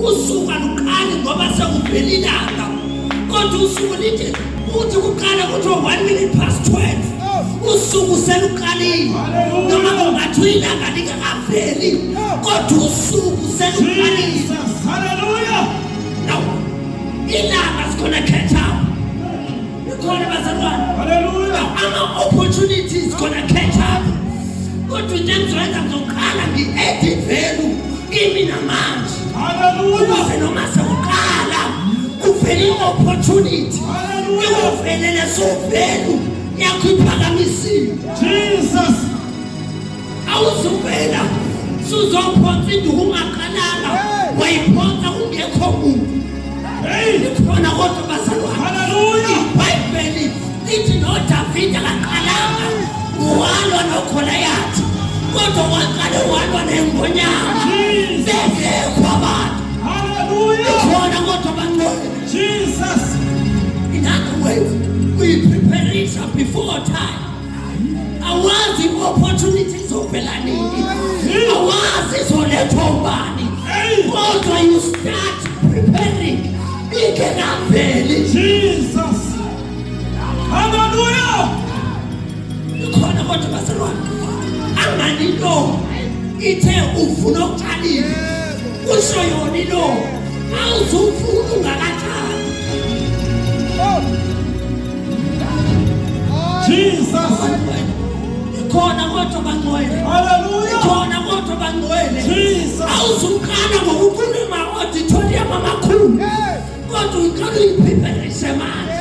Usuku aluqali ngoba sekuvela ilanga, kodwa usuku lithi uthi kuqala kuthiwa 12:01, usuku seluqalile. Noma kungathiwa ilanga lingakaveli, kodwa usuku seluqalile. Jesus. Hallelujah. Now ilanga sikhona catch up, ikhona bazalwane. Hallelujah. Ama-opportunities gonna catch up, kodwa into engizoyenza, ngizoqala ngi-add value kimi namanje Hallelujah. ukuze noma sekuqala kuvele i-opportunity, Hallelujah. ikuvelele so-value yakho iphakamisiwe. Jesus. Awuzuvela suzophonsa induku ungaqalanga wayiphonsa kungekho muntu. Hey. Ikhona kodwa bazalwane. Hallelujah. IBhayibheli lithi noDavida kaqalanga walwa noGoliath, kodwa waqale walwa nengonyama Jesus. bengekho abantu. Hallelujah. Ikhona kodwa bangcwele. Jesus. In other words, we preparation before time. Awazi i-opportunity izovela nini, awazi izolethwa ubani, Hey. kodwa you start preparing ingekaveli. Jesus. Hallelujah. Ikhona kodwa bazalwane. Angani lo ithe uvuna okutshalile, kusho yona ilo awuzufuna ungakatshali. Jesus. Ikhona kodwa bangcwele. Hallelujah. Ikhona kodwa bangcwele. Jesus. Awuzuqala ngokukhuluma ema-auditorium amakhulu, kodwa uqala uyipreparishe manje,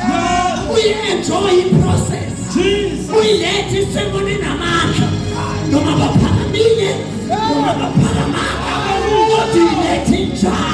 uyi-enjoy i-process, Jesus. uyilethe isemoni enamandla, noma baphakamile noma baphakamanga, kodwa uyilethe injalo.